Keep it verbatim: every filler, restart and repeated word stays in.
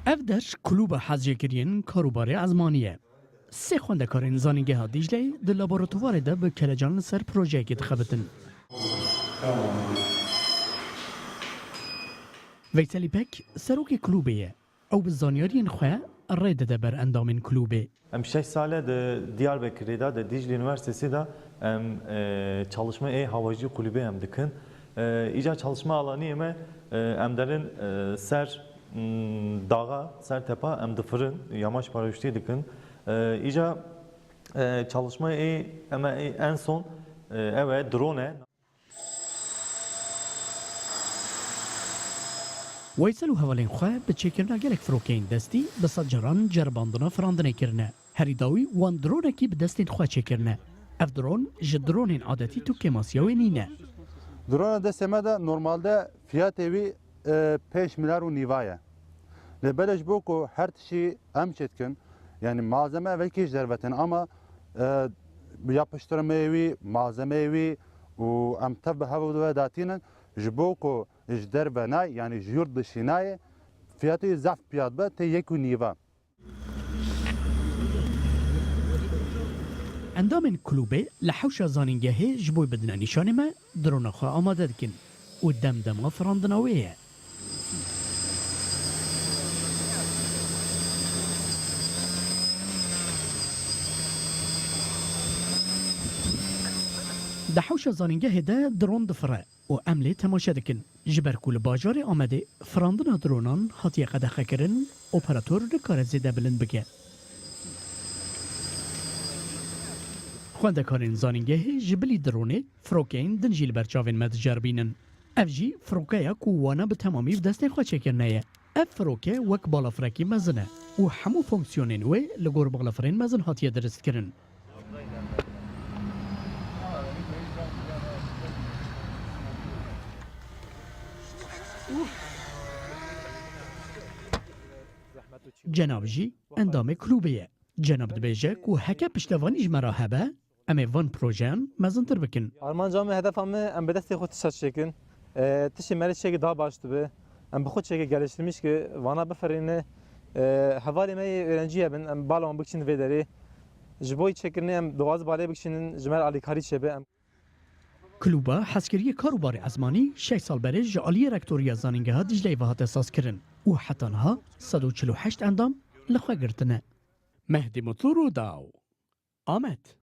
Ev der klûba hezjêkiriyên karûbarê ezmanî ye. Sê xwendekarên Zanîngeha Dîcleyê di laboratuvarê de bi kelecan li ser projeyekê dixebitin. Veysel Îpek serokê klûbê ye. Ew bi zanyariyên xwe rê dide ber endamên klûbê. Em şeş sal e di Diyarbekirê de, di Dîcle Üniversitesi de em, e, çalışma ê havacı kulübü em dikin. E, îca çalışma alaniyê me, e, em derin, e, ser, m, dağa, ser tepa em difirin, yamaç paraşütü dikin. E, îca, e, çalışma ê, em ê en son, e, ew e, drone e. Weysel û hevalên xwe bi çêkirina gelek firokeyên destî bi sed caran ceribandina firandinê kirine. Herî dawî wan dronekî bi destên xwe çêkirine. Ev dron ji dronên adetî tu kêmasiya wê nîne. Drona destê me de normalde fiyatê wî, e, pênc milyar û nîva ye. Lê belê ji bo ku her tiştî em çêdikin, yanî malzeme evelkî ji derve tên ama, e, yapıştırmeyê wî, malzemeyê wî û em tev bi hev ve datînin, ji bo ku ji derve nayê, yanî ji yurt dişî nayê, fiyatê zehf piyat be tê yek û nîva. Endamên klûbê li hewşa zanîngehê ji bo bidine nîşanê me, drona xwe amade dikin û dem dema firandina wê ye. Di hewşa zanîngehê de dron difire û em lê temaşe dikin. Ji ber ku li bajarê Amedê firandina dronan hatiye qedexekirin, operator nikare zêde bilind bike. Xwendekarên zanîngehê ji bilî dronê firokeyên din jî li ber çavên me diceribînin. Ev jî firokeya ku wana bi temamî bi destên xwe çêkirine ye. Ev firoke wek balafirekî mezin e û hemû fonksiyonên wê li gor balafirên mezin hatiye diristkirin. Cenab jî endamê klûbê ye. Cenab dibêje ku heke piştevanî ji me re hebe, em ê van projeyan mezintir bikin. Armanca me, hedefa me, em bi destê xwe tişta çêkin. E, tiştê me re çêkî daha baş dibe. Em bi xwe çêkî geliştirmiş ki vana biferîne. E, hevalê me yê öğrenciye bin, em bala wan bikişînin vê derê. Ji bo yî çêkirinê em dixwazin balê bikişînin, ji me re alîkarî çêbe. Em Klûba hezkiriyê karûbarê ezmanî şeş sal berê ji aliyê rektoriya Zanîngeha Dîcleyê ve hate sazkirin û heta niha sed û çil û heşt endam li xwe girtine. Mehdî Mutlu, Rûdaw, Amed.